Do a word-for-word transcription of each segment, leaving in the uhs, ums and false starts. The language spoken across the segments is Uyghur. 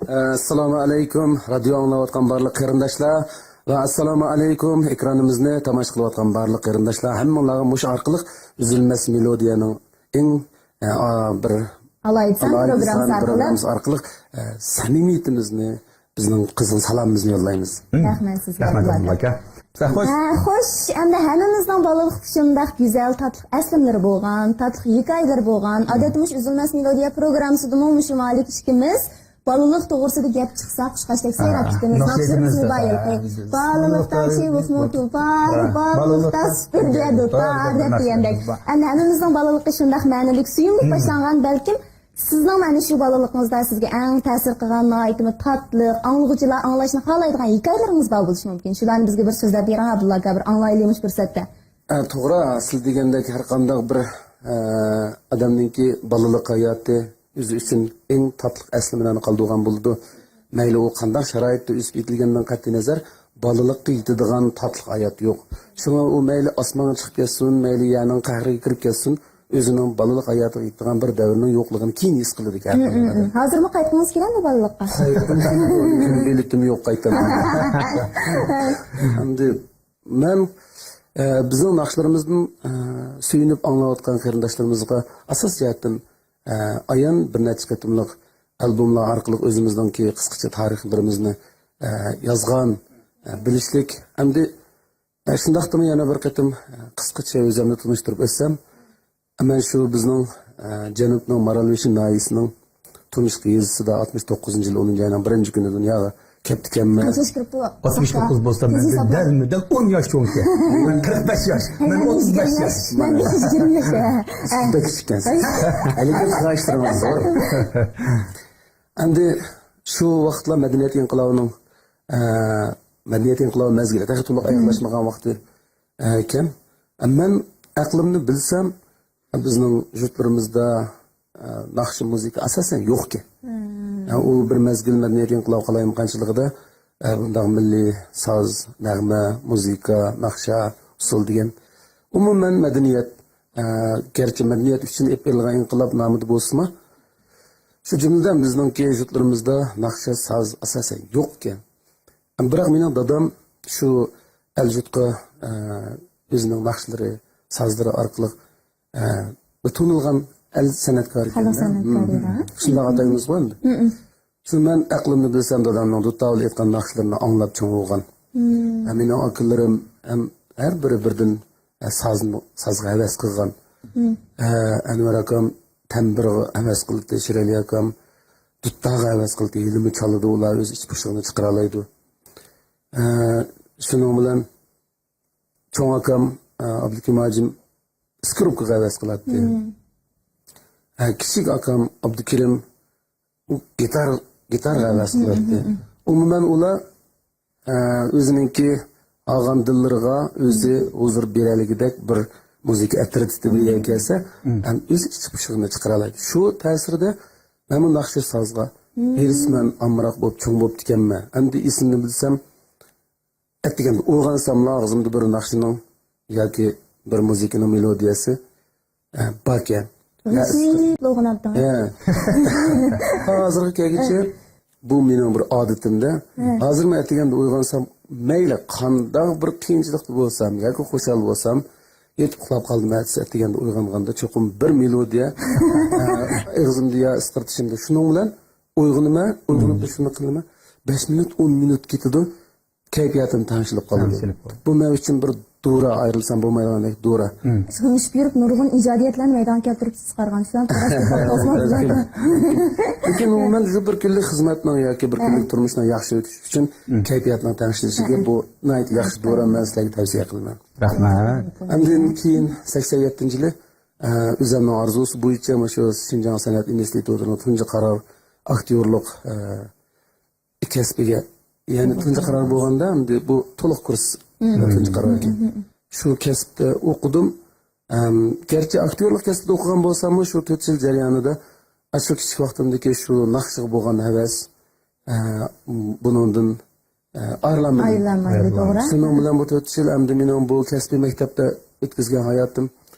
ئەسسالامۇ ئەلەيكۇم، رادىيو ئاڭلاۋاتقان بارلىق قېرىنداشلار ۋە ئەسسالامۇ ئەلەيكۇم، ئېكرانىمىزنى تاماشا قىلىۋاتقان بارلىق قېرىنداشلار، ھەممىڭلارغا مۇشۇ ئارقىلىق ئۈزۈلمەس مېلودىيەنىڭ ئەڭ، ئە، ئا، بىر ئالايىتسان ئالايىتسان پروگراممىسى ئارقىلىق پروگراممىسى ئارقىلىق، ئە، سەمىمىيىتىمىزنى، بىزنىڭ قىزغىن سالامىمىزنى يوللايمىز. رەھمەت سىزگە، رەھمەت، ئابدۇللا ئابدۇللا ئاكا. ئە، خوش. ئە، خوش، ئەمدى ھەممىمىزنىڭ بالىلىقتا شۇنداق گۈزەل، تاتلىق ئەسلىمىلىرى بولغان، تاتلىق ھېكايىلىرى بولغان. ئادەتتە مۇشۇ ئۈزۈلمەس مېلودىيە پروگراممىسىدىمۇ مۇشۇ مالىك ئىككىمىز بالىلىق توغرىسىدا گەپ چىقسا، قۇشقاچتەك سايراپ كېتىمىز. ناخشىلىرىمىز بار ھېلىقى. بالىلىقتا چىۋىقمۇ تۇلپار، بالىلىقتا سۈپۈرگە دۇتار دەپ دېگەندەك. ئەمدى ھەممىمىزنىڭ بالىلىقى شۇنداق مەنىلىك، سۆيۈملۈك باشلانغان. بەلكىم سىزنىڭ مانا شۇ بالىلىقىڭىزدا سىزگە ئەڭ تەسىر قىلغان، ناھايىتىمۇ تاتلىق، ئاڭلىغۇچىلار ئاڭلاشنى خالايدىغان ھېكايىلىرىڭىز بار بولۇشى مۇمكىن. شۇلارنى بىزگە بىر سۆزلەپ بېرىڭ، ئابدۇللا ئاكا، بىر ئاڭلايلى مۇشۇ پۇرسەتتە. ئە، توغرا، سىز دېگەندەك ھەر قانداق بىر، ئە، ئادەمنىڭكى بالىلىق ھاياتى ئۆزى ئۈچۈن ئەڭ تاتلىق ئەسلىمىلەرنى قالدۇرغان بولىدۇ. مەيلى ئۇ قانداق شارائىتتا ئۆسۈپ يېتىلگەندىن قەتئىينەزەر، بالىلىققا يېتىدىغان تاتلىق ھايات يوق. شۇڭا ئۇ مەيلى ئاسمانغا چىقىپ كەتسۇن، مەيلى يەرنىڭ قەھرىگە كىرىپ كەتسۇن، ئۆزىنىڭ بالىلىق ھاياتىغا يېتىدىغان بىر دەۋرنىڭ يوقلۇقىنى كېيىن ھېس قىلىدىكەن. ھازىرمۇ قايتقۇڭىز كېلەمدۇ بالىلىققا؟ قايتقۇم كېلىدۇ، كۈندىلىكىم يوق قايتىمەن. ئەمدى مەن، ئە، بىزنىڭ ناخشىلىرىمىزدىن، ئە، سۆيۈنۈپ ئاڭلاۋاتقان قېرىنداشلىرىمىزغا ئاساسىي جەھەتتىن، ئە، ئايان بىر نەچچە قېتىملىق ئالبوملار ئارقىلىق ئۆزىمىزنىڭكى قىسقىچە تارىخلىرىمىزنى، ئە، يازغان، ئە، بىلىشلىك. ئەمدى، ئە، شۇنداقتىمۇ يەنە بىر قېتىم، ئە، قىسقىچە ئۆزۈمنى تونۇشتۇرۇپ ئۆتسەم، مەن شۇ بىزنىڭ، ئە، جەنۇبنىڭ مارالبېشى ناھىيەسىنىڭ تۇنجۇقى يېزىسىدا ئاتمىش توققۇزىنچى يىل ئونىنچى ئاينىڭ بىرىنچى كۈنى دۇنياغا كەپتىكەنمەن. قانچە ياش كىرىپتۇ؟ ئاتمىش توققۇز بولسام، مەن دەلمۇ دەل ئون ياش چوڭكەن. مەن قىرىق بەش ياش. مەن ئوتتۇز بەش ياش. مەن يىگىرمە ياش. سىز بەك كىچىككەنسىز. ھېلىقى قاراشلىرىڭىز زور. ئەمدى شۇ ۋاقىتلار مەدەنىيەت ئىنقىلابىنىڭ، ئە، مەدەنىيەت ئىنقىلابى مەزگىلى تېخى تولۇق ئاياغلاشمىغان ۋاقتى، ئە، ئىكەن. مەن ئەقلىمنى بىلسەم، بىزنىڭ يۇرتلىرىمىزدا، ئە، ناخشا مۇزىكا ئاساسەن يوقكەن. يەنى ئۇ بىر مەزگىل مەدەنىيەت ئىنقىلابى قالايمىقانچىلىقىدا، ئە، بۇنداق مىللىي ساز، نەغمە، مۇزىكا، ناخشا، ئۇسسۇل دېگەن ئومۇمەن مەدەنىيەت، ئە، گەرچە مەدەنىيەت ئۈچۈن ئېلىپ بېرىلغان ئىنقىلاب نامىدا بولسىمۇ، شۇ جۈملىدىن بىزنىڭكى يۇرتلىرىمىزدا ناخشا، ساز ئاساسەن يوقكەن. بىراق مېنىڭ دادام شۇ ئەل-يۇرتقا، ئە، ئۆزىنىڭ ناخشىلىرى، سازلىرى ئارقىلىق، ئە، بىر تونۇلغان ئەل سەنئەتكارى ئىكەن. خەلق سەنئەتكارى. شۇنداق ئاتايمىزغۇ ئەمدى. شۇ مەن ئەقلىمنى بىلسەم، دادامنىڭ دۇتاۋۇل ئېيتقان ناخشىلىرىنى ئاڭلاپ چوڭ بولغان. ھە، مېنىڭ ئاكىلىرىم ھەم ھەر بىرى بىردىن، ھە، سازمۇ-، سازغا ھەۋەس قىلغان. ھە، ئەنۋەر ئاكام تەمبۇرغا ھەۋەس قىلاتتى، شىرئەلى ئاكام دۇتاغا ھەۋەس قىلاتتى. ھېلىمۇ چالىدۇ، ئۇلار ئۆز ئىچ پۇشۇقىنى چىقىرالايدۇ. ھە، شۇنىڭ بىلەن چوڭ ئاكام، ئە، ئابلىكىم ھاجىم ئىسكىرىپكىغا ھەۋەس قىلاتتى. ھە، كىچىك ئاكام ئابدۇكېرىم ئۇ گىتار، گىتارغا ھەۋەس قىلاتتى. ئومۇمەن ئۇلار، ئە، ئۆزىنىڭكى ئالغان دىللىرىغا ئۆزى ھۇزۇر بېرەلىگۈدەك بىر مۇزىكا ئەترىتى بىلەن كەلسە، ھەم ئۆز ئىچ پۇشۇقىنى چىقىرالايدۇ. شۇ تەسىردە مەنمۇ ناخشا سازغا ھېرىسمەن، ئامراق بولۇپ چوڭ بوپتىكەنمەن. ئەمدى ئېسىمنى بىلسەم، ئەتىگەندە ئويغانساملا ئاغزىمدا بىر ناخشىنىڭ ياكى بىر مۇزىكىنىڭ مېلودىيەسى، ئە، باركەن. غىشىيىپ ئويغىناتتىڭ. ھە. ھازىرغا كەلگۈچە بۇ مېنىڭ بىر ئادىتىمدە. ھازىر مەن ئەتىگەندە ئويغانسام، مەيلى قانداق بىر قىيىنچىلىقتا بولسام ياكى خۇشال بولسام، يېتىپ ئۇخلاپ قالدىم، ئەتىسى ئەتىگەندە ئويغانغاندا چوقۇم بىر مېلودىيە، ئە، ئېغىزىمدا يا ئىسقىرتىشىمدا. شۇنىڭ بىلەن ئويغىنىمەن، ئويغىنىپ شۇنى قىلىمەن. بەش مىنۇت، ئون مىنۇت كېتىدۇ. كەيپىياتىم تەڭشىلىپ قالىدۇ. تەڭشىلىپ قالىدۇ. بۇ مەن ئۈچۈن بىر دورا، ئايرىلسام بولمايدىغاندەك دورا. سىڭىشىپ يۈرۈپ نۇرغۇن ئىجادىيەتلەرنى مەيدانغا كەلتۈرۈپ چىقارغان شۇلار. لېكىن ئومۇمەن شۇ بىر كۈنلۈك خىزمەتنىڭ ياكى بىر كۈنلۈك تۇرمۇشنىڭ ياخشى ئۆتۈشى ئۈچۈن كەيپىياتنىڭ تەڭشىلىشىگە بۇ ناھايىتى ياخشى دورا، مەن سىلەرگە تەۋسىيە قىلىمەن. رەھمەت. ئاندىن كېيىن سەكسەن يەتتىنچى يىلى، ئە، ئۆزۈمنىڭ ئارزۇسى بويىچە مۇشۇ شىنجاڭ سەنئەت ئىنستىتۇتىنىڭ تۇنجى قارار ئاكتيورلۇق، ئە، كەسپىگە، يەنى تۇنجى قارار بولغاندا، ئەمدى بۇ تولۇق كۇرس تۇنجى قارار ئىكەن. شۇ كەسىپتە ئوقۇدۇم. ئەم، گەرچە ئاكتيورلۇق كەسپىدە ئوقۇغان بولساممۇ، شۇ تۆت يىل جەريانىدا ئاشۇ كىچىك ۋاقتىمدىكى شۇ ناخشىغا بولغان ھەۋەس، ئە، بۇنىڭدىن، ئە، ئايرىلالمىدىم. ئايرىلالمايدۇ، توغرا. شۇنىڭ بىلەن بۇ تۆت يىل ئەمدى مېنىڭ بۇ كەسپىي مەكتەپتە ئۆتكۈزگەن ھاياتىم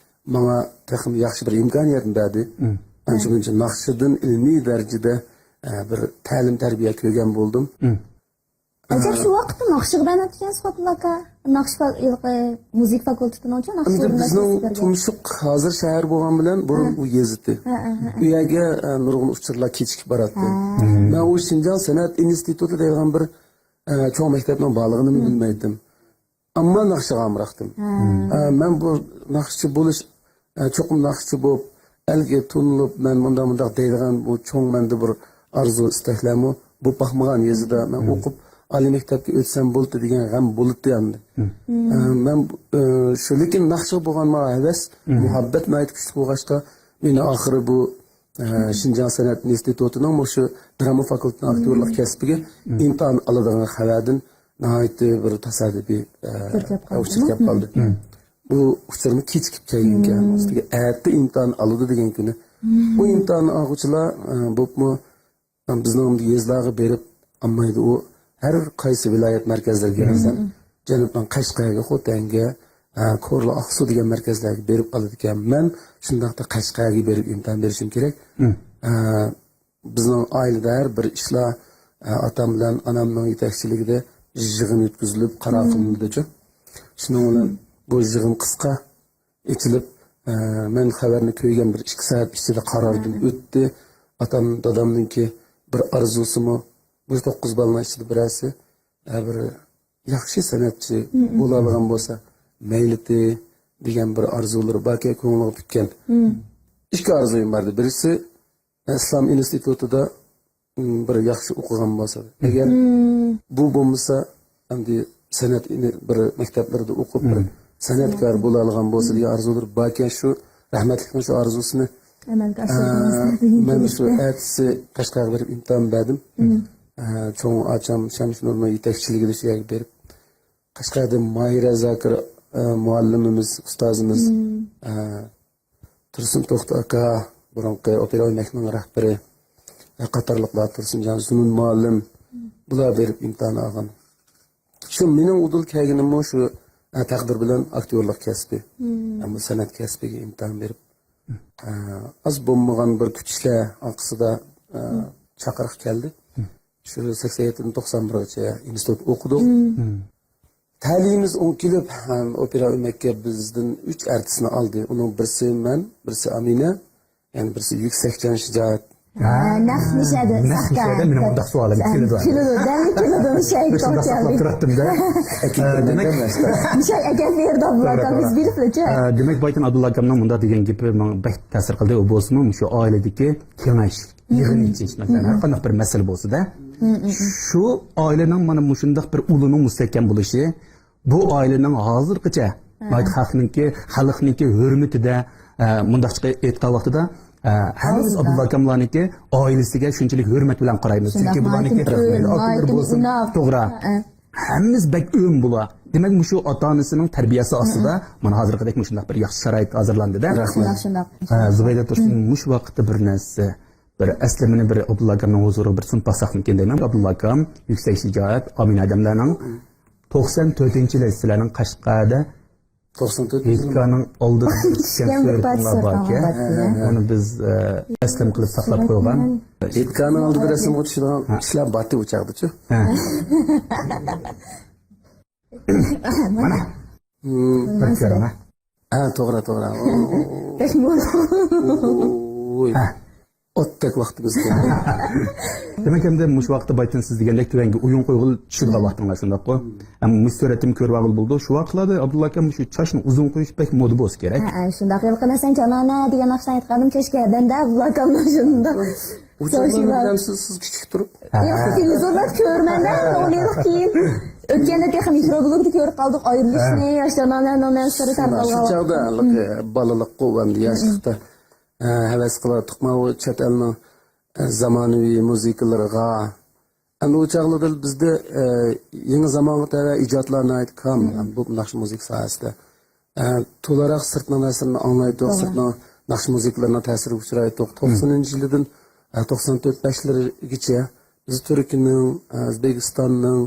ماڭا تېخىمۇ ياخشى بىر ئىمكانىيەتنى بەردى. ئانچە مۇنچە ناخشىدىن ئىلمىي دەرىجىدە، ئە، بىر تەلىم-تەربىيە كۆرگەن بولدۇم. ئەجەب، شۇ ۋاقىتتا ناخشىغا بەرمەپتىكەنسىز، خوتۇنلار ئاكا؟ ناخشا فا-، ھېلىقى مۇزىكا فاكۇلتېتىنىڭچۇ ناخشا ئەمدى بۆلۈمىدە بىزنىڭ سىز كىرگەن؟ تۇمشۇق ھازىر شەھەر بولغان بىلەن بۇرۇن ھە. ئۇ يېزىتى. ھە، ھە، ھە، ھە. ئۇ يەرگە، ئە، نۇرغۇن ئۇچۇرلار كېچىكىپ باراتتى. ھە. مەن ئۇ شىنجاڭ سەنئەت ئىنستىتۇتى دەيدىغان بىر، ئە، چوڭ مەكتەپنىڭ بارلىقىنىمۇ بىلمەيتتىم. ئەمما ناخشىغا ئامراقتىم. ھە. ئە، مەن بۇ ناخشىچى بولۇش، ئە، چوقۇم ناخشىچى بولۇپ، ئەلگە تونۇلۇپ، مەن مۇنداق، مۇنداق دەيدىغان بۇ چوڭ مەندە بىر ئارزۇ، ئىستەكلەرمۇ بولۇپ باقمىغان يېزىدا مەن ئوقۇپ، ئالىي مەكتەپكە ئۆتسەم بولدى دېگەن غەم بولۇتتى ئەمدى. ئە، مەن، ئە، شۇ، لېكىن ناخشىغا بولغان ماڭا ھەۋەس، مۇھەببەت ناھايىتى كۈچلۈك بولغاچقا، مېنى ئاخىرى بۇ، ئە، شىنجاڭ سەنئەت ئىنستىتۇتىنىڭ مۇشۇ دراما فاكۇلتېتىنىڭ ئاكتيورلۇق كەسپىگە ئىمتىھان ئالىدىغان خەۋەردىن ناھايىتى بىر تاسادىپىي، ئە، ئۇچۇر كەپ قالدى. ئۇچۇر كەپ قالدى. بۇ ئۇچۇرمۇ كېچىكىپ كەلگەنكەن. ئەتە ئىمتىھان ئالىدۇ دېگەن كۈنى. بۇ ئىمتىھان ئالغۇچىلار، ئە، بولۇپمۇ بىزنىڭ يېزىلارغا بېرىپ ئالمايدۇ. ئۇ ھەر قايسى ۋىلايەت مەركەزلىرىگە، مەسىلەن، جەنۇبنىڭ قەشقەرگە، خوتەنگە، ئە، كورلا، ئاقسۇ دېگەن مەركەزلەرگە بېرىپ ئالىدىكەن. مەن شۇنداقتا قەشقەرگە بېرىپ ئىمتىھان بېرىشىم كېرەك. ئە، بىزنىڭ ئائىلىدە ھەر بىر ئىشلار، ئە، ئاتام بىلەن ئانامنىڭ يېتەكچىلىكىدە يىغىن ئۆتكۈزۈلۈپ، قارار قىلىنىدۇچۇ. شۇنىڭ بىلەن بۇ يىغىن قىسقا ئېچىلىپ، ئە، مەن خەۋەرنى كۆرگەن بىر ئىككى سائەت ئىچىدە قاراردىن ئۆتتى. ئاتام، دادامنىڭكى بىر ئارزۇسىمۇ، بۇ توققۇز بالىنىڭ ئىچىدە بىرەرسى، ئە، بىر ياخشى سەنئەتچى بولالىغان بولسا مەيلىتى دېگەن بىر ئارزۇلىرى باركەن، كۆڭلىگە پۈتكەن. ئىككى ئارزۇيۇم بار ئىدى. بىرسى، ئىسلام ئىنستىتۇتىدا، م، بىر ياخشى ئوقۇغان بولسا. ئەگەر بۇ بولمىسا، ئەمدى سەنئەت ئىنى-، بىر مەكتەپلىرىدە ئوقۇپ، بىر سەنئەتكار بولالىغان بولسا دېگەن ئارزۇلىرى باركەن، شۇ رەھمەتلىكنىڭ شۇ ئارزۇسىنى، ئەمەلگە ئاشۇرىدىغان ئە، مەن شۇ ئەتىسى قەشقەرگە بېرىپ ئىمتىھان بەردىم. ئە، چوڭ ئاچام شەمشىنۇرنىڭ يېتەكچىلىكىدە شۇ يەرگە بېرىپ، قەشقەردىن ماھىرە زاكىر، ئە، مۇئەللىمىمىز، ئۇستازىمىز، ئە، تۇرسۇن توختى ئاكا، بۇرۇنقى ئوپېرا ئۆمەكنىڭ رەھبىرى، ئە، قاتارلىقلار، تۇرسۇنجان زۇنۇن مۇئەللىم، بۇلار بېرىپ ئىمتىھان ئالغان. شۇ مېنىڭ ئۇدۇل كەلگىنىممۇ شۇ، ئە، تەقدىر بىلەن ئاكتيورلۇق كەسپى، ئە، بۇ سەنئەت كەسپىگە ئىمتىھان بېرىپ، ئە، ئاز بولمىغان بىر كۈتۈشلەر ئارقىسىدا، ئە، چاقىرىق كەلدى. شۇ سەكسەن يەتتىدىن توقسان بىرگىچە ئىنستىتۇت ئوقۇدۇق. تەلىيىمىز ئوڭ كېلىپ، ئوپېرا ئۆمەككە بىزدىن ئۈچ ئارتىسنى ئالدى. ئۇنىڭ بىرسى مەن، بىرسى ئامىنە، يەنە بىرسى يۈكسەكجان شىجائەت. ھە، نەق نىشەدە، نەق نىشەدە مېنىڭ مۇنداق سوئالىم كېلىدۇ. كېلىدۇ، دەللىك كېلىدۇ، نىشەگە توغرا كەلدى. تۇراتتىم-دە. ئەكىلدىم دېمەك، نىشە ئەكەپ بېرىدۇ ئابدۇللا ئاكام، بىز بىلىپلىچە. ئە، دېمەك، بايىتىن ئابدۇللا ئاكامنىڭ مۇنداق دېگەن گېپى ماڭا بەك تەسىر قىلدى. ئۇ بولسىمۇ، مۇشۇ ئائىلىدىكى كېڭەش، يىغىن ئېچىش، مەسىلەن، ھەر قانداق بىر مەسىلە بولسىدە، شۇ ئائىلىنىڭ مانا مۇشۇنداق بىر ئۇلىنىڭ مۇستەھكەم بولۇشى، بۇ ئائىلىنىڭ ھازىرغىچە ناھايىتى خەقنىڭكى، خەلقنىڭكى ھۆرمىتىدە، ئە، مۇنداقچە ئېيتقان ۋاقتىدا، ئە، ھەممىمىز ئابدۇللا ئاكاملارنىڭكى ئائىلىسىگە شۇنچىلىك ھۆرمەت بىلەن قارايمىز. شۇنداق، چۈنكى بۇلارنىڭكى ناھايىتى ئەخلىقى، ئاكىلىرى بولسۇن، توغرا. ھەممىمىز بەك ئۆم بۇلار. دېمەك، مۇشۇ ئاتا-ئانىسىنىڭ تەربىيەسى ئاستىدا مانا ھازىرقىدەك مۇشۇنداق بىر ياخشى شارائىت ھازىرلاندى-دە. شۇنداق، شۇنداق. ئە، زۇبەيدە تۇرسۇن، مۇشۇ ۋاقىتتا بىر نەرسە، بىر ئەسلىمىنى بىر ئابدۇللا ئاكامنىڭ ھۇزۇرىغا بىر سۇنۇپ باقساقمىكىن دەيمەن. ئابدۇللا ئاكام، يۈكسەك شىجائەت، ئامىنە ئادەملەرنىڭ توقسان تۆتىنچى يىلى سىلەرنىڭ قەشقەردە توقسان تۆت يىلى. ھېيتگاھنىڭ ئالدىدا چۈشكەن سۈرىتىڭلار باركەن. ئۇنى بىز، ئە، ئەسلىم قىلىپ ساقلاپ قويغان. ھېيتگاھنىڭ ئالدىدا رەسىمگە چۈشىدىغان كىشىلەر باتتى ئۇ چاغدىچۇ. ھە. مانا. بىر كۆرۈڭ، ھە. ھە، توغرا، توغرا. بەك مول. ئوي. ھە. ئوتتەك ۋاقتىمىز كەلدى. دېمەك، ئەمدى مۇشۇ ۋاقىتتا بايتىن سىز دېگەندەك تۆۋەنگە ئويۇن قويغىلى چۈشىدىغان ۋاقتىڭلار، شۇنداققۇ؟ ھەم مۇشۇ سۈرەتتىمۇ كۆرۈۋالغىلى بولىدۇ. شۇ ۋاقىتلاردا ئابدۇللا ئاكام مۇشۇ چاچنى ئۇزۇن قويۇش بەك مودا بولسا كېرەك. ھە، ھە، شۇنداق. ھېلىقى مەسىلەن، جانانە دېگەن ناخشىنى ئېيتقانىم چەشكە ھەدەمدە ئابدۇلا ئاكامنىڭ شۇنداق. ئۇ چاغلارنى بىلەمسىز، سىز كىچىك تۇرۇپ؟ ياق، تېلېۋىزوردا كۆرىمەن-دە، ئون يىل كېيىن. ئۆتكەندە تېخى مىكروبلوگدا كۆرۈپ قالدۇق ئايرىلىشنى، ياش جانانەنىڭ نەرسىلىرى تارقالغان. شۇ چاغدا ھېلىقى بالىلىققۇ ئەمدى ياشلىقتا، ئە، ھەۋەس قىلاتتۇقمۇ ئۇ چەت ئەلنىڭ، ئە، زامانىۋى مۇزىكىلىرىغا. ئەمدى ئۇ چاغلىرىدا بىزدە، ئە، يېڭى زامانغا تەۋە ئىجادلار ناھايىتى كام. بۇ ناخشا مۇزىكا ساھەسىدە. ئە، تولاراق سىرتنىڭ نەرسىلىرىنى ئاڭلايتتۇق، سىرتنىڭ ناخشا مۇزىكىلىرىنىڭ تەسىرىگە ئۇچرايتتۇق. توقسىنىنچى يىلىدىن، ئە، توقسان تۆت بەشلىرىگىچە بىز تۈركىيەنىڭ، ئە، ئۆزبېكىستاننىڭ،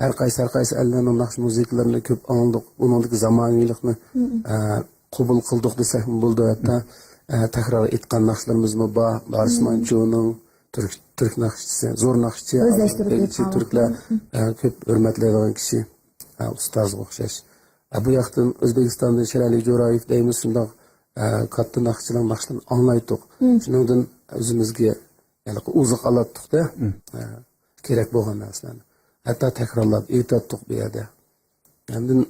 ھەر قايسى، ھەر قايسى ئەللەرنىڭ ناخشا مۇزىكىلىرىنى كۆپ ئاڭلىدۇق. ئۇنىڭدىكى زامانىۋىلىقنى، ئە، قوبۇل قىلدۇق دېسەكمۇ بولىدۇ. ھەتتا، ئە، تەكرار ئېيتقان ناخشىلىرىمىزمۇ بار. بارىس مانچۇنىڭ، تۈرك، تۈرك ناخشىچىسى، زور ناخشىچى، ئۆزلەشتۈرۈپ ئەلچى ئېيتقان. تۈركلەر، ئە، كۆپ ھۆرمەتلەيدىغان كىشى، ئە، ئۇستازغا ئوخشاش. ئە، بۇ ياقتىن ئۆزبېكىستاندىن شېرئەلى جورايېف دەيمىز، شۇنداق، ئە، كاتتا ناخشىچىلارنىڭ ناخشىلىرىنى ئاڭلايتتۇق. شۇنىڭدىن ئۆزىمىزگە ھېلىقى ئوزۇق ئالاتتۇق-دە، ئە، كېرەك بولغان نەرسىلەرنى. ھەتتا تەكرارلاپ ئېيتاتتۇق بۇ يەردە. ئاندىن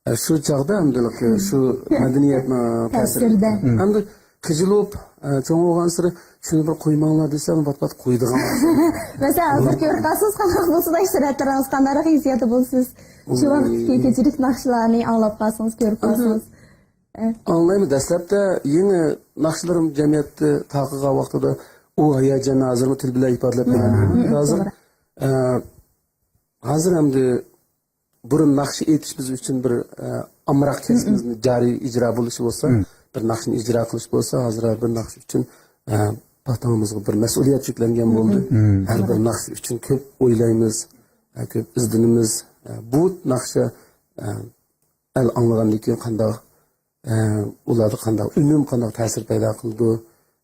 ئە، شۇ چاغدا ئەمدى شۇ مەدەنىيەتنىڭ تەسىرى. تەسىرىدە. ئەمدى قىجىلىپ، ئە، چوڭ بولغانسېرى شۇنى بىر قويماڭلار دېسەم، پات-پات قويىدىغان. مەسىلەن، ھازىر كۆرۈپ قالسىڭىز، قانداق بولسا ئىشرەتلىرىڭىز، قانداقراق ھېسسىياتتا بولىسىز؟ شۇ ۋاقىتتىكى كېچىلىك ناخشىلارنى ئاڭلاپ قالسىڭىز، كۆرۈپ قالسىڭىز. ئاڭلايمەن. دەسلەپتە يېڭى ناخشىلىرىم جەمئىيەتتە تارقىغان ۋاقتىدا ئۇ ھاياجاننى ھازىرمۇ تىل بىلەن ئىپادىلەپ بېرەلمەيمەن. ھازىر، ئە، ھازىر ئەمدى بۇرۇن ناخشا ئېيتىش بىز ئۈچۈن بىر، ئە، ئامراق كەسپىمىزنى جارى ئىجرا بولۇشى بولسا، بىر ناخشىنى ئىجرا قىلىش بولسا، ھازىر ھەر بىر ناخشا ئۈچۈن، ئە، پاتىڭىمىزغا بىر مەسئۇلىيەت يۈكلەنگەن بولدى. ھەر بىر ناخشا ئۈچۈن كۆپ ئويلايمىز، ئە، كۆپ ئىزدىنىمىز. ئە، بۇ ناخشا، ئە، ئەل ئاڭلىغاندىن كېيىن قانداق، ئە، ئۇلاردا قانداق ئۈنۈم، قانداق تەسىر پەيدا قىلىدۇ،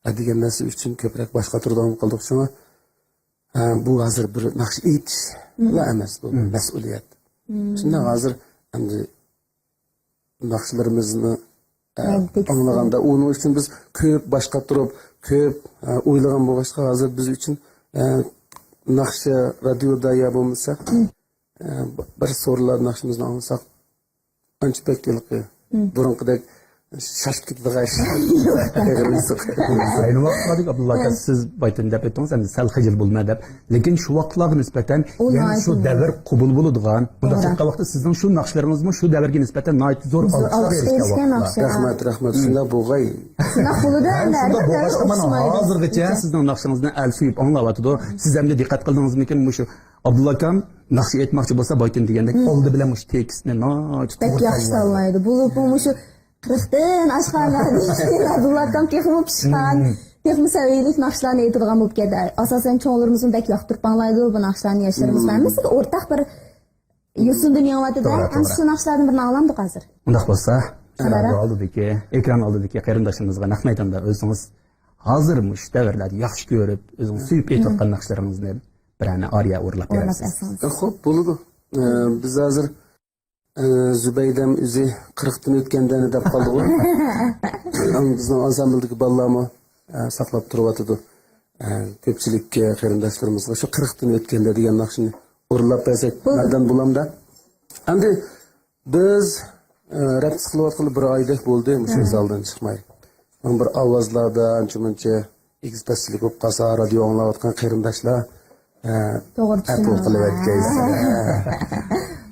ئە، دېگەن نەرسە ئۈچۈن كۆپرەك باش قاتۇرىدىغان قىلدۇق. شۇڭا ھە، بۇ ھازىر بىر ناخشا ئېيتىشلا ئەمەس، بۇ بىر مەسئۇلىيەت. شۇنداق ھازىر ئەمدى ناخشىلىرىمىزنى، ئە، ئاڭلىغاندا، ئۇنىڭ ئۈچۈن بىز كۆپ باش قاتۇرۇپ، كۆپ، ئە، ئويلىغان بولغاچقا، ھازىر بىز ئۈچۈن، ئە، ناخشا رادىيودا يا بولمىسا، ئە، بىر سورۇنلاردا ناخشىمىزنى ئاڭلىساق، ئانچە بەك ھېلىقى بۇرۇنقىدەك شاشىپ كېتىدىغان ئىش. ئېغىر ئېيتساق. ئەينى ۋاقىتلاردىكى ئابدۇللا ئاكا، سىز بايىتىن دەپ ئۆتتىڭىز، ئەمدى سەل خىجىل بولىمەن دەپ. لېكىن شۇ ۋاقىتلارغا نىسبەتەن يەنە شۇ دەۋر قوبۇل بولىدىغان، بۇنداق چاققان ۋاقىتتا سىزنىڭ شۇ ناخشىلىرىڭىزمۇ شۇ دەۋرگە نىسبەتەن ناھايىتى زور ئالقىشلارغا ئېرىشكەن ۋاقىتلار. رەھمەت، رەھمەت. شۇنداق بولغاي. شۇنداق بولىدۇ، ھەم ئەمدى شۇنداق بولغاچقا مانا ھازىرغىچە سىزنىڭ ناخشىڭىزنى ئەل سۆيۈپ ئاڭلاۋاتىدۇ. سىز ئەمدى دىققەت قىلدىڭىزمىكىن، مۇشۇ ئابدۇللا ئاكام ناخشا ئېيتماقچى بولسا، بايىتىن دېگەندەك، ئالدى بىلەن مۇشۇ تېكىستنى ناھايىتى بەك ياخشى تاللايدۇ. بولۇپمۇ مۇشۇ قىرىقتىن ئاشقان ئابدۇللا ئاكام تېخىمۇ پىشقان، تېخىمۇ سەۋىيەلىك ناخشىلارنى ئېيتىدىغان بولۇپ كەتتى. ئاساسەن چوڭلىرىمىزمۇ بەك ياقتۇرۇپ ئاڭلايدۇ بۇ ناخشىلارنى، ياشلىرىمىزغا. ھەممىسىگە ئورتاق بىر يوسۇندىن يېڭىۋاتىدۇ. توغرا، ھەم توغرا. شۇ ناخشىلارنى بىرنى ئاڭلامدۇق ھازىر؟ ئۇنداق بولسا، شۇنداق. رادىيو ئالدىدىكى، ئېكران ئالدىدىكى قېرىنداشلىرىمىزغا نەق مەيداندا ئۆزىڭىز ھازىر مۇشۇ دەۋرلەردە ياخشى كۆرۈپ، ئۆزىڭىز سۆيۈپ ئېيتىۋاتقان ناخشىلىرىڭىزنى بىرەرنى ئارىيە ئورلاپ بېرەرسىز. خوپ، بولىدۇ. ئە، بىز ھازىر، ئە، زۇبەيدەم ئۆزى قىرىقتىن ئۆتكەندەنى دەپ قالدىغۇ. بىزنىڭ ئانسامبىلدىكى بالىلارمۇ، ئە، ساقلاپ تۇرۇۋاتىدۇ. ئە، كۆپچىلىككە، قېرىنداشلىرىمىزغا شۇ قىرىقتىن ئۆتكەندە دېگەن ناخشىنى ئورۇنلاپ بەرسەك، مەردان بولامدا. ئەمدى بىز، ئە، رەپتىس قىلىۋاتقىلى بىر ئايدەك بولدى، مۇشۇ زالدىن چىقماي. بىر ئاۋازلاردا ئانچە-مۇنچە ئېگىز-پەسلىك بولۇپ قالسا، رادىيو ئاڭلاۋاتقان قېرىنداشلار، ئە، توغرا ئەپۇ قىلىۋەتكەيسىلەر.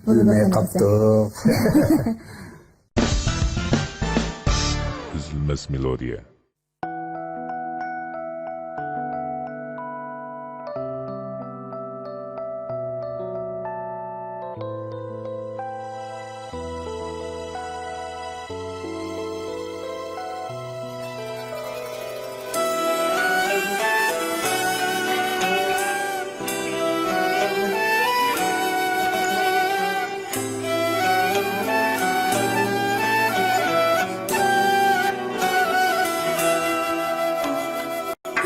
بىلمەي قاپتۇق. ئۈزۈلمەس مېلودىيە.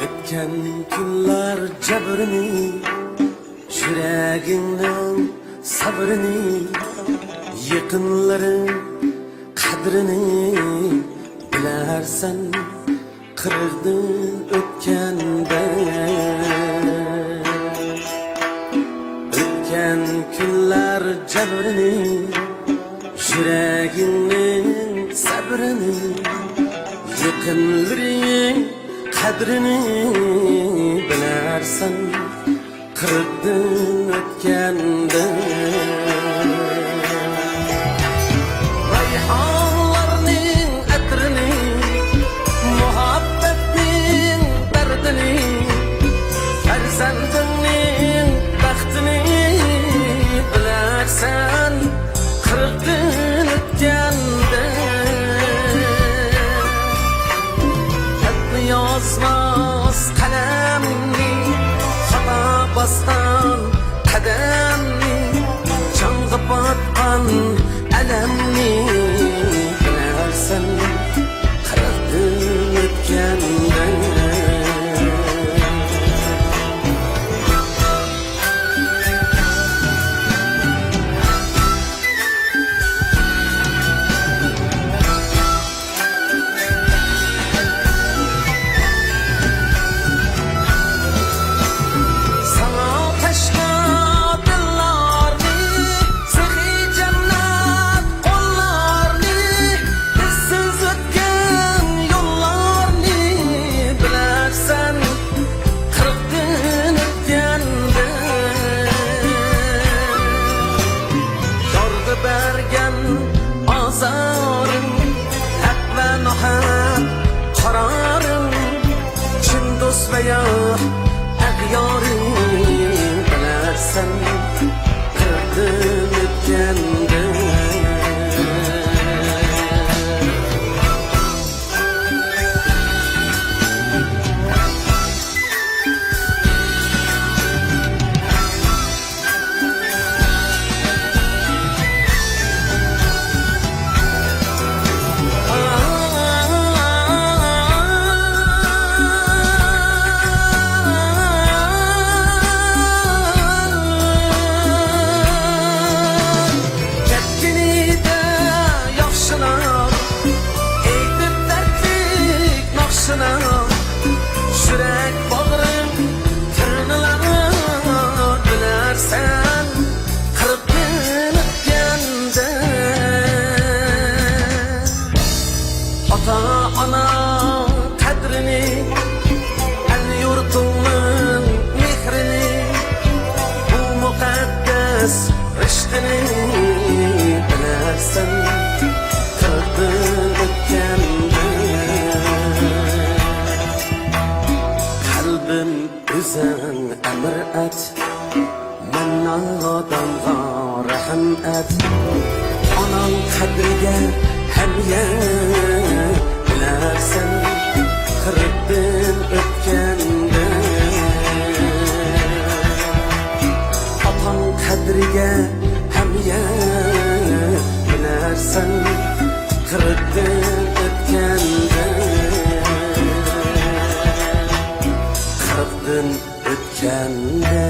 ئۆتكەن كۈنلەر جەبرىنى، يۈرەگىڭنىڭ سەبرىنى، يېقىنلىرىڭ قەدرىنى بىلەرسەن قىرىقتىن ئۆتكەندە. ئۆتكەن كۈنلەر جەبرىنى، يۈرەگىڭنىڭ سەبرىنى، يېقىنلىرىڭ قەدرىنى بىلەرسەن قىرىقتىن ئۆتكەندە. رەيھانلارنىڭ ئەترىنى، مۇھەببەتنىڭ دەردىنى، پەرزەنتىڭنىڭ بەختىنى بىلەرسەن قىرىقتىن ئۆتكەندە. خەتنى يازماس قەلەمنى، خاتا باسقان قەدەمنى، جانغا پاتقان ئەلەمنى بىلەرسەن قىرىقتىن ئۆتكەندە. رىشتىنى بىلەرسەن، قىرىقتىن ئۆتكەندە. قەلبىم ئۆزۈڭ ئەمر ئەت، مەن نادانغا رەھىم ئەت. ئاناڭ قەدرىگە ھەم يەر بىلەرسەن، قىرىقتىن ئۆتكەندە. ئاتاڭ قەدرىگە ھەم يەر بىلەرسەن، قىرىقتىن ئۆتكەندە. قىرىقتىن ئۆتكەندە.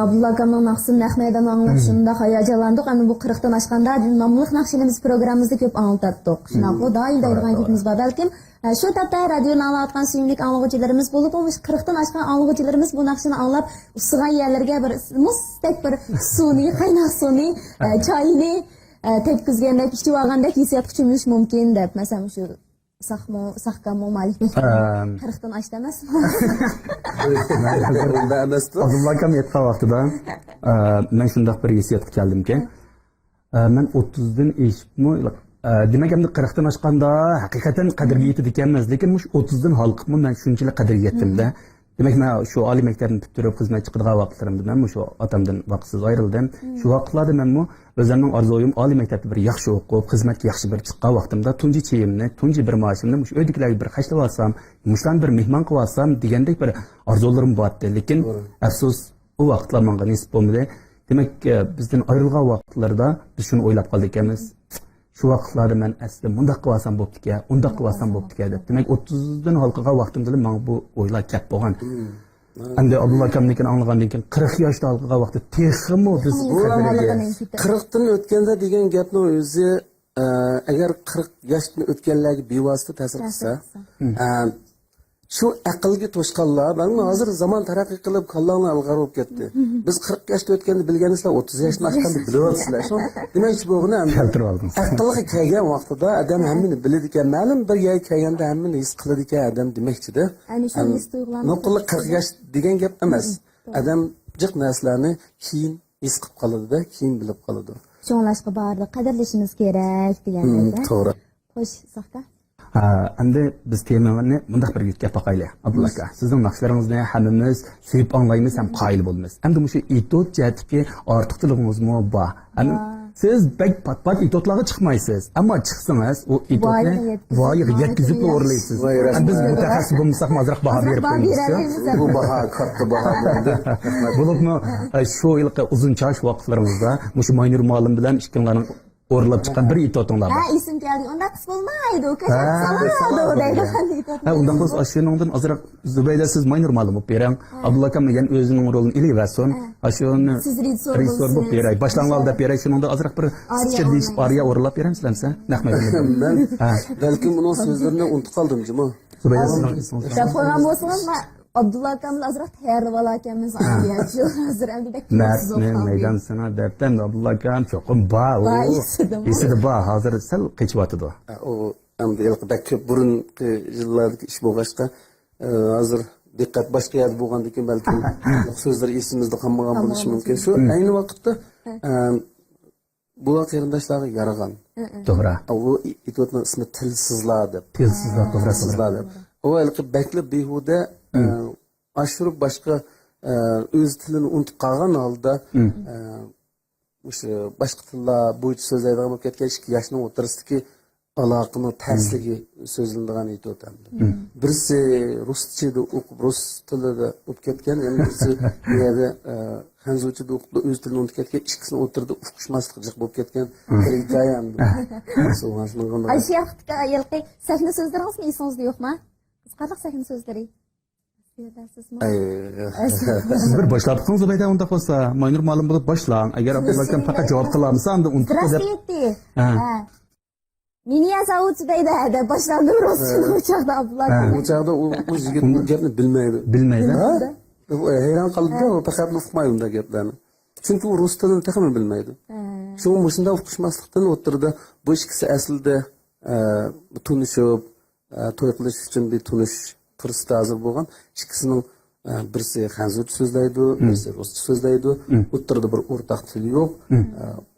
ئابدۇللا ئاكامنىڭ ناخشىسىنى نەق مەيداندا ئاڭلاپ شۇنداق ھاياجانلاندۇق. ئەمدى بۇ قىرىقتىن ئاشقاندا ناملىق ناخشىنى بىز پروگراممىمىزدا كۆپ ئاڭلىتاتتۇق. شۇنداققۇ؟ دائىم دەيدىغان گېپىمىز بار. بەلكىم، ئە، شۇ تاپتا رادىيونى ئاڭلاۋاتقان سۆيۈملۈك ئاڭلىغۇچىلىرىمىز بولىدۇ. مۇشۇ قىرىقتىن ئاشقان ئاڭلىغۇچىلىرىمىز بۇ ناخشىنى ئاڭلاپ ئۇسسىغان يەرلىرىگە بىر مۇزدەك بىر سۇنى، قايناق سۇنى، ئە، چاينى، ئە، تەگكۈزگەندەك، ئىچىۋالغاندەك ھېسسىياتقا چۆمۈلۈشى مۇمكىن دەپ. مەسىلەن، مۇشۇ ساقمۇ، ساقكانمۇ مالىك مەكتەپ. ئەم. قىرىقتىن ئاشتى ئەمەسمۇ؟ ئۇنداق ئەمەستۇ. ئابدۇللا ئاكام ئېيتقان ۋاقتىدا، ئە، مەن شۇنداق بىر ھېسسىياتقا كەلدىمكى، ئە، مەن ئوتتۇزدىن ئېشىپمۇ، ئە، دېمەك، ئەمدى قىرىقتىن ئاشقاندا ھەقىقەتەن قەدرىگە يېتىدىكەنمىز، لېكىن مۇشۇ ئوتتۇزدىن ھالقىپمۇ مەن شۇنچىلىك قەدرىگە يەتتىمدە. دېمەك، مەن شۇ ئالىي مەكتەپنى پۈتتۈرۈپ خىزمەت چىقىدىغان ۋاقىتلىرىمدا مەن مۇشۇ ئاتامدىن ۋاقىتسىز ئايرىلدىم. شۇ ۋاقىتلاردا مەنمۇ ئۆزۈمنىڭ ئارزۇيۇم ئالىي مەكتەپتە بىر ياخشى ئوقۇپ، خىزمەتكە ياخشى بىر چىققان ۋاقتىمدا تۇنجى چېيىمنى، تۇنجى بىر مائاشىمنى مۇشۇ ئۆيدىكىلەرگە بىر خەجلىۋالسام، مۇشۇلارنى بىر مېھمان قىلىۋالسام دېگەندەك بىر ئارزۇلىرىم بار ئىدى. لېكىن ئەپسۇس، ئۇ ۋاقىتلار ماڭا نېسىپ بولمىدى. دېمەك، بىزدىن ئايرىلغان ۋاقىتلىرىدا بىز شۇنى ئويلاپ قالىدىكەنمىز. شۇ ۋاقىتلاردا مەن ئەسلى مۇنداق قىلىۋالسام بوپتىكەن، ئۇنداق قىلىۋالسام بوپتىكەن دەپ. دېمەك، ئوتتۇزدىن ھالقىغان ۋاقتىمدىلا ماڭا بۇ ئويلار كەپ بولغان. ئەمدى ئابدۇللا ئاكامنىڭكىنى ئاڭلىغاندىن كېيىن، قىرىق ياشتا ھالقىغان ۋاقىتتا تېخىمۇ بىز قەدرىگە. قىرىقتىن ئۆتكەندە دېگەن گەپنىڭ ئۆزى، ئە، ئەگەر قىرىق ياشتىن ئۆتكەنلەرگە بىۋاسىتە تەسىر قىلسا، ئە، شۇ ئەقىلگە توشقانلار، مەلۇم، ھازىر زامان تەرەققىي قىلىپ، كاللاڭلار ئىلغار بولۇپ كەتتى. بىز قىرىق ياشتا ئۆتكەندە بىلگەن ئىشلار ئوتتۇز ياشتىن ئاشقاندا بىلىۋاتىسىلەر. شۇ دېمەكچى بولغىنىم، كەلتۈرۈپ ئالدىڭىز. ئەقىلگە كەلگەن ۋاقتىدا ئادەم ھەممىنى بىلىدىكەن، مەلۇم بىر يەرگە كەلگەندە ھەممىنى ھېس قىلىدىكەن ئادەم دېمەكچىدە. ئەنە شۇ ھېس تۇيغۇلارنى نۇقتىلىق قىرىق ياش دېگەن گەپ ئەمەس. ئادەم جىق نەرسىلەرنى كېيىن ھېس قىلىپ قالىدۇ-دە، كېيىن بىلىپ قالىدۇ. شۇڭلاشقا بارىنى قەدىرلىشىمىز كېرەك دېگەندەك. توغرا. خوش، ساختا. ھە، ئەمدى بىز تېمىنى مۇنداق بىر يۆتكەپ باقايلى، ئابدۇللا ئاكا. سىزنىڭ ناخشىلىرىڭىزنى ھەممىمىز سۆيۈپ ئاڭلايمىز ھەم قايىل بولىمىز. ئەمدى مۇشۇ ئېتيۇد جەھەتتىكى ئارتۇقچىلىقىڭىزمۇ بار. ئەمدى سىز بەك پات-پات ئېتيۇدلارغا چىقمايسىز، ئەمما چىقسىڭىز، ئۇ ئېتيۇدنى ۋايىغا يەتكۈزۈپلا ئورۇنلايسىز. ۋاي، رەھمەت. بىز مۇتەخەسسىس بولمىساقمۇ ئازراق باھا بېرىپ قويىمىز. بۇ باھا، كاتتا باھا بولدى. بولۇپمۇ، ئە، شۇ ھېلىقى ئۇزۇن چاچ ۋاقىتلىرىڭىزدا مۇشۇ ماينۇر مۇئەللىم بىلەن ئىككىڭلارنىڭ ئورۇنلاپ چىققان بىر ئېتيۇدۇڭلار بار. ھە، ئېسىم كەلدى. ئۇنداق قىلسا بولمايدۇ، كۆچۈرۈپ سالىدۇ دەيدىغان ئېتيۇد. ھە، ئۇنداق بولسا، ئاشۇنىڭدىن ئازراق زۇبەيدە، سىز ماينۇر مۇئەللىم بولۇپ بېرىڭ. ئابدۇللا ئاكام يەنە ئۆزىنىڭ رولىنى ئېلىۋەرسۇن. ئاشۇنى رېژىسسور بولۇپ بېرەي. باشلانغان دەپ بېرەي. شۇنىڭدا ئازراق بىر سكىچە دېيىشىپ، ئارىيە ئورۇنلاپ بېرەمسىلەر بىزگە؟ نەق مەيداندا. بەلكىم ئۇنىڭ سۆزلىرىنى ئۇنتۇپ قالدىم جۇمۇ. زۇبەيدە، سىزنىڭ ئېسىڭىزدە. دەپ قويغان بولسىڭىز، مەن ئابدۇللا ئاكامنى ئازراق تەييارلىۋالاكەنمىز، ئارىيە. شۇ ھازىر ئەمدى بەك مەردنى مەيدان سىڭا دەپتەن ئابدۇللا ئاكام چوقۇم بار. ئۇ ئېسىدە بار. ھازىر سەل قېچىۋاتىدۇ. ئۇ ئەمدى ھېلىقى بەك كۆپ بۇرۇنقى يىللاردىكى ئىش بولغاچقا، ئە، ھازىر دىققەت باشقا يەردە بولغاندىكىن بەلكىم سۆزلىرى ئېسىمىزدە قالمىغان بولۇشى مۇمكىن. شۇ ئەينى ۋاقىتتا، ئە، بۇلار قېرىنداشلارغا يارىغان. توغرا. ئۇ ئېتيۇدنىڭ ئىسمى تىلسىزلار دەپ. تىلسىزلار، توغرا، تىلسىزلار دەپ. ئۇ ھېلىقى بەكلا بىھۇدە، ئە، ئاشۇرۇپ باشقا، ئە، ئۆز تىلىنى ئۇنتۇپ قالغان ھالدا، ئە، مۇشۇ باشقا تىللار بويىچە سۆزلەيدىغان بولۇپ كەتكەن ئىككى ياشنىڭ ئوتتۇرىسىدىكى ئالاقىنىڭ تەسلىكى سۆزلىنىدىغان ئېتيۇد ئەمدى. بىرسى رۇسچىدا ئوقۇپ، رۇس تىلىدا ئوقۇپ كەتكەن، يەنە بىرسى بۇ يەردە، ئە، خەنزۇچىدا ئوقۇپلا ئۆز تىلىنى ئۇنتۇپ كەتكەن، ئىككىسىنىڭ ئوتتۇرىدا ئۇقۇشماسلىق جىق بولۇپ كەتكەن بىر ھېكايە ئەمدى. ئاشۇ ۋاقىتتا ھېلىقى سەھنە سۆزلىرىڭىزمۇ ئېسىڭىزدە يوقما؟ قىزىقارلىق سەھنە سۆزلىرى. ئەي. سىز بىر باشلاپ بېقىڭ زۇبەيدە، ئۇنداق بولسا. ماينۇر مۇئەللىم بولۇپ باشلاڭ. ئەگەر ئابدۇللا ئاكام پەقەت جاۋاب قىلالمىسا، ئاندىن ئۇنتۇپ كېتىپ. Здравствуйте. ھە. Меня зовут Зубейда دەپ باشلاندى رۇسچىدا ئۇ چاغدا ئابدۇللا ئاكام. ئۇ چاغدا ئۇ، ئۇ يىگىت بۇ گەپنى بىلمەيدۇ. بىلمەيدۇ. ھە؟ ئۇ ھەيران قالىدۇ، ئۇ پەقەت ئۇقمايدۇ بۇنداق گەپلەرنى. چۈنكى ئۇ رۇس تىلىنى تېخىمۇ بىلمەيدۇ. شۇڭا مۇشۇنداق ئۇقۇشماسلىقتىن ئوتتۇرىدا بۇ ئىككىسى ئەسلىدە، ئە، تونۇشۇپ، ئە، توي قىلىش ئۈچۈن بىر تونۇش پۇرسىتى ھازىر بولغان. ئىككىسىنىڭ، ئە، بىرسى خەنزۇچە سۆزلەيدۇ، بىرسى رۇسچە سۆزلەيدۇ. ئوتتۇرىدا بىر ئورتاق تىل يوق. ئە،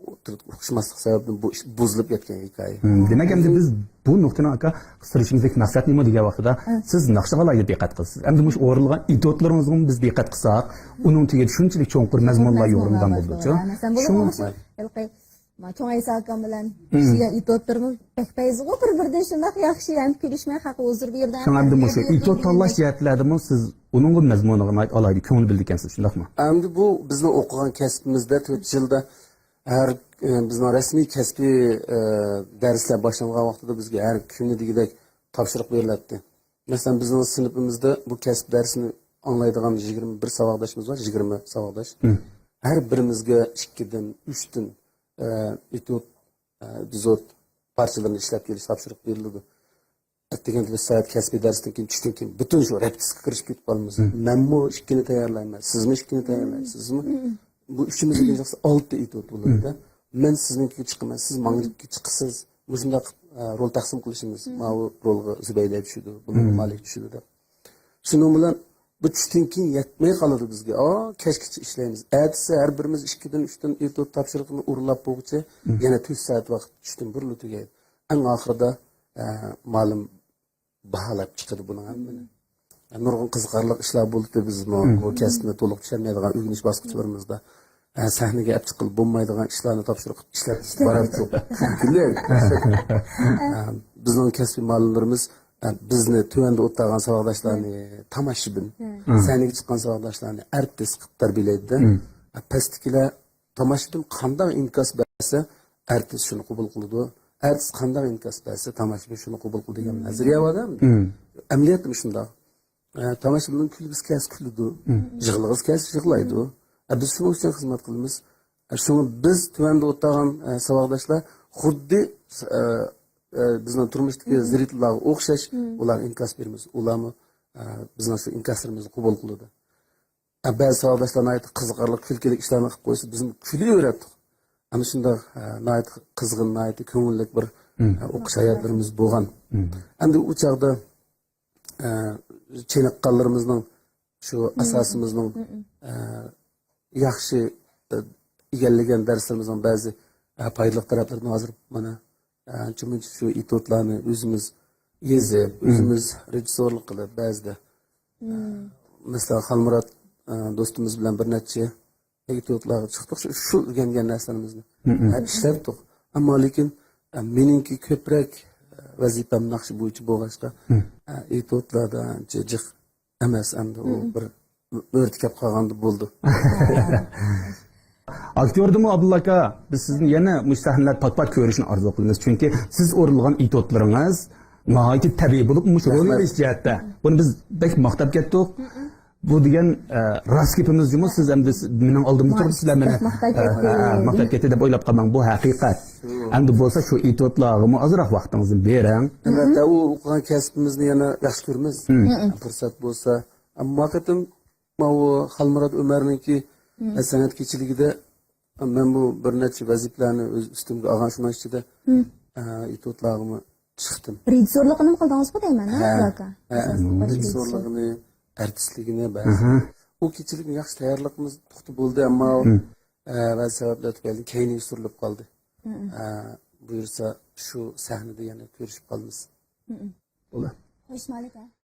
ئوتتۇرىدا ئۇقۇشماسلىق سەۋەبىدىن بۇ ئىش بۇزۇلۇپ كەتكەن ھېكايە. دېمەك، ئەمدى بىز بۇ نۇقتىنىڭ، ئاكا، سۈرۈشىمىزدىكى مەقسەت نېمە دېگەن ۋاقتىدا، سىز ناخشىغا ئالاھىدە دىققەت قىلىسىز. ئەمدى مۇشۇ ئورۇنلىغان ئېتيۇدلىرىڭىزغىمۇ بىز دىققەت قىلساق، ئۇنىڭ تېگىدە شۇنچىلىك چوڭقۇر مەزمۇنلار يورۇنغان بولىدۇ. مەزمۇنلار بار، توغرا. مەسىلەن، بۇ شۇڭا مۇشۇ ھېلىقى ما چوڭ ئەيسا ئاكام بىلەن ئىشلىگەن ئېتيۇدلىرىمىز بەك پەيزىغۇ، بىر-بىرىدىن شۇنداق ياخشى ھەم كۈلۈشمەك ھەققى ھۇزۇر بېرىدۇ. شۇڭا ئەمدى مۇشۇ ئېتيۇد تاللاش جەھەتلەردىمۇ سىز ئۇنىڭغا مەزمۇنىغا ناھايىتى ئالاھىدە كۆڭۈل بۆلىدىكەنسىز، شۇنداقمۇ؟ ئەمدى بۇ بىزنىڭ ئوقۇغان كەسپىمىزدە تۆت يىلدا ھەر، ئە، بىزنىڭ رەسمىي كەسپىي، ئە، دەرسلەر باشلانغان ۋاقتىدا بىزگە ھەر كۈنى دېگۈدەك تاپشۇرۇق بېرىلەتتى. مەسىلەن، بىزنىڭ سىنىپىمىزدا بۇ كەسىپ دەرسىنى ئاڭلايدىغان يىگىرمە بىر ساۋاقداشىمىز بار، يىگىرمە ساۋاقداش. ھەر بىرىمىزگە ئىككىدىن، ئۈچتىن، ئە، ئېتيۇد، ئە، ئېپىزود پارچىلىرىنى ئىشلەپ كېلىش تاپشۇرۇق بېرىلىدۇ. ئەتىگەندە بىر سائەت كەسپىي دەرستىن كېيىن، چۈشتىن كېيىن پۈتۈن شۇ رېپېتىتسىيەگە كىرىشىپ كېتىپ قالىمىز. مەنمۇ ئىككىنى تەييارلايمەن، سىزمۇ ئىككىنى تەييارلايسىز، سىزمۇ. بۇ ئۈچىمىزنىڭ ئالتە ئېتيۇد بولىدۇ. مەن سىزنىڭكىگە چىقىمەن، سىز ماڭىڭكىگە چىقىسىز. مۇشۇنداق، ئە، رول تەقسىم قىلىشىمىز. ماۋۇ رولغا زۇبەيدە چۈشىدۇ، بۇنىڭغا مالىك چۈشىدۇ دەپ. شۇنىڭ بىلەن بۇ چۈشتىن كېيىن يەتمەي قالىدۇ بىزگە. ئا، كەچكىچە ئىشلەيمىز. ئەتىسى ھەر بىرىمىز ئىككىدىن، ئۈچتىن ئېتيۇد تاپشۇرۇقىنى ئورۇنلاپ بولغۇچە يەنە تۆت سائەت ۋاقىت چۈشتىن بۇرۇنلا تۈگەيدۇ. ئەڭ ئاخىرىدا، ئە، مۇئەللىم باھالاپ چىقىدۇ بۇنىڭ ھەممىنى. نۇرغۇن قىزىقارلىق ئىشلار بولدى، بىزمۇ بۇ كەسىپنى تولۇق چۈشەنمەيدىغان ئۆگىنىش باسقۇچلىرىمىزدا، ئە، سەھنىگە ئەپ چىققىلى بولمايدىغان ئىشلارنى تاپشۇرۇپ ئىشلەپ باراتتۇق. ئە، بىزنىڭ كەسپىي مۇئەللىملىرىمىز، ئە، بىزنى تۆۋەندە ئولتۇرغان ساۋاقداشلارنى تاماشىبىن، سەھنىگە چىققان ساۋاقداشلارنى ئارتىس قىلىپ تەربىيەلەيدىدە. ئە، پەستىكىلەر تاماشىبىن قانداق ئىنكاس بەرسە، ئارتىس شۇنى قوبۇل قىلىدۇ. ئارتىس قانداق ئىنكاس بەرسە، تاماشىبىن شۇنى قوبۇل قىلىدۇ دېگەن نەزەرىيە بار-دە. ئەمەلىيەتتىمۇ شۇنداق. ئە، تاماشىبىننىڭ كۈلگۈسى كەلسە كۈلىدۇ، يىغلىغۇسى كەلسە يىغلايدۇ. ئە، بىز شۇنىڭ ئۈچۈن خىزمەت قىلىمىز. ئە، شۇڭا بىز تۆۋەندە ئولتۇرغان، ئە، ساۋاقداشلار خۇددى، ئە، ئە، بىزنىڭ تۇرمۇشتىكى زىرىتلارغا ئوخشاش ئۇلارغا ئىنكاس بېرىمىز. ئۇلارمۇ، ئە، بىزنىڭ شۇ ئىنكاسلىرىمىزنى قوبۇل قىلىدۇ. ئە، بەزى ساۋاقداشلار ناھايىتى قىزىقارلىق، كۈلكىلىك ئىشلارنى قىلىپ قويسا، بىزمۇ كۈلۈۋېرەتتۇق. ئەنە شۇنداق، ئە، ناھايىتى قىزغىن، ناھايىتى كۆڭۈللۈك بىر، ئە، ئوقۇش ھاياتلىرىمىز بولغان. ئەمدى ئۇ چاغدا، ئە، چېنىققانلىرىمىزنىڭ، شۇ ئاساسىمىزنىڭ، ئە، ياخشى، ئە، ئىگىلىگەن دەرسلىرىمىزنىڭ بەزى، ئە، پايدىلىق تەرەپلىرىدىن ھازىر مانا ئانچە-مۇنچە شۇ ئېتيۇدلارنى ئۆزىمىز يېزىپ، ئۆزىمىز رېژىسسورلۇق قىلىپ، بەزىدە، مەسىلەن، خالمۇرات، ئە، دوستىمىز بىلەن بىر نەچچە ئېتيۇدلارغا چىقتۇق، شۇ، شۇ ئۆگەنگەن نەرسىلىرىمىزنى، ئە، ئىشلەتتۇق. ئەمما لېكىن، ئە، مېنىڭكى كۆپرەك، ئە، ۋەزىپەم ناخشا بويىچە بولغاچقا، ئە، ئېتيۇدلاردا ئانچە جىق ئەمەس، ئەمدى ئۇ بىر مۆرىتى كەپ قالغاندا بولدى. ئاكتيوردىمۇ، ئابدۇللا ئاكا، بىز سىزنى يەنە مۇشۇ سەھنىلەردە پات-پات كۆرۈشنى ئارزۇ قىلىمىز. چۈنكى سىز ئورۇنلىغان ئېتيۇدلىرىڭىز ناھايىتى تەبىئىي بولۇپ، مۇشۇ رول ئېلىش جەھەتتە بۇنى بىز بەك ماختاپ كەتتۇق. بۇ دېگەن، ئە، راست گېپىمىز جۇمۇ، سىز ئەمدى سىز مېنىڭ ئالدىمدا تۇرۇپ سىلەر مېنى، ماختاپ ئە، كەتتى. ئە، ماختاپ كەتتى دەپ ئويلاپ قالماڭ، بۇ ھەقىقەت. ئەمدى بولسا شۇ ئېتيۇدلارغىمۇ ئازراق ۋاقتىڭىزنى بېرىڭ. ئەلۋەتتە، ئۇ ئوقۇغان كەسپىمىزنى يەنە ياخشى كۆرىمىز. پۇرسەت بولسا. ئەمما قېتىم ماۋۇ خالمۇرات ئۆمەرنىڭكى سەنئەت كېچىلىكىدە مەنمۇ بىر نەچچە ۋەزىپىلەرنى ئۆز ئۈستۈمگە ئالغان، شۇنىڭ ئىچىدە، ئە، ئېتيۇدلارغىمۇ چىقتىم. رېژىسسورلۇقىنىمۇ قىلدىڭىزغۇ دەيمەن، ھە، ھە، ئاكا؟ ھە. رېژىسسورلۇقىنى، ئارتىسلىكىنى بەزى. ئۇ كېچىلىكنى ياخشى تەييارلىقىمىز پۇختا بولدى، ئەمما ئۇ، ئە، بەزى سەۋەبلەر تۈپەيلىدىن كەينىگە سۈرۈلۈپ قالدى. ئە، بۇيرۇسا شۇ سەھنىدە يەنە كۆرۈشۈپ قالىمىز. بولدى. خوش، مالىك، ھە؟